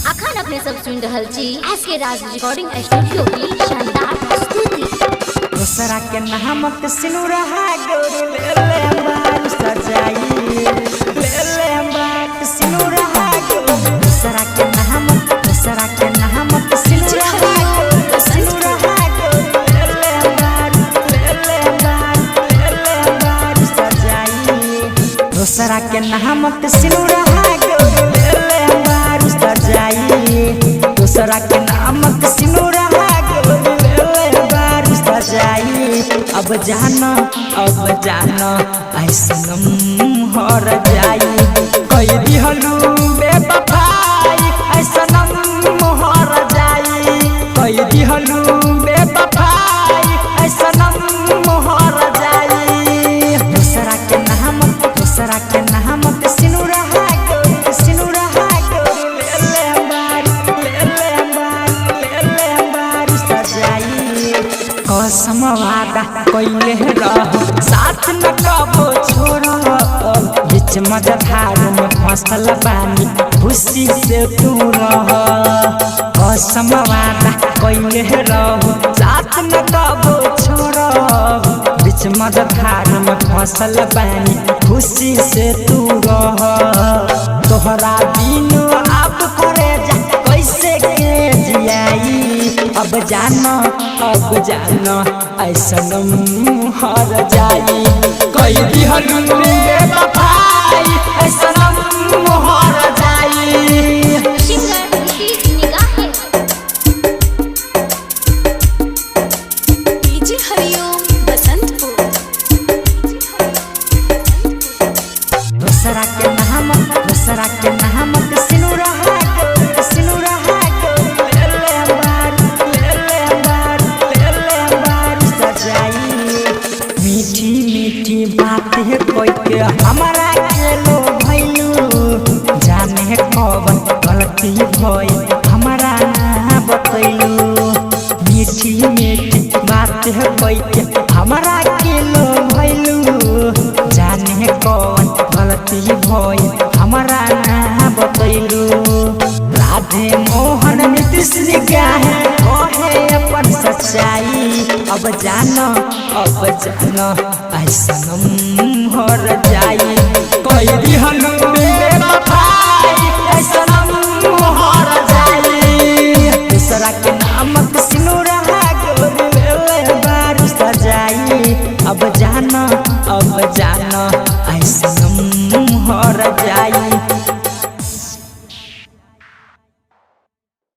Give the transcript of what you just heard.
अखन अपने सब सुन रहल छी एस के राज रिकॉर्डिंग स्टूडियो की शानदार प्रस्तुति। दोसरा के नामक सिनुरा गोरी ले ले बाल सजाई, ले ले बाल सिनुरा गोरी। दोसरा के नामक, दोसरा के नामक सिनुरा गोरी, सिनुरा गोरी। ले ले बाल, ले ले बाल, ले ले बाल सजाई। दोसरा के नामक सिनुरा गोरी ले ले बाल सजाई। दोसरा के नामक सिनुरा गोरी ले ले बाल सजाई। अब जाना, अब जाना ऐसनम हर जाई। कई दिहलू बेवफाई ऐसनम हर जाई। कई दिहलू बेवफाई ऐसनम हर जाई। दोसरा के नामक, दोसरा के नामक सिनुरा गोरी, सिनुरा गोरी। ले ले बार, ले ले बार, ले ले बार सजाई। कसम वादा कइले रह साथ न कबो छोड़ब। बीच मझधार में फसल बानी खुशी से तू रह। कसम वादा कइले रह साथ न कबो छोड़ब। बीच मझधार में फसल बानी खुशी से तू रह। तोहरा बिनु अब करे जा कैसे के जियाई। अब जाना, अब जाना ऐसनम हर जाई। कई दिहलू बेवफाई ऐसनम हर जाई। सिंगर नीतीश निगाहे। डीजे हरिओम बसंतपुर। दोसरा के नामक, दोसरा के नामक सिनुरा गोरी, सिनुरा गोरी। ले ले बार, ले ले बार, ले ले बार सजाई। मीठी मीठी बातें कोई के हमारा के लो भइलू। जाने कवन गलती भइल हमारा ना बतैलू। मीठी मीठी बातें कोई के हमारा के लो भइलू। जाने कौन गलती भइल हमारा ना बतैलू। राधे मोहन नीतीश निगाहे कहे अपन सच्चाई। अब जानो, अब जानो ऐसनम हर जाई। कई दिहलू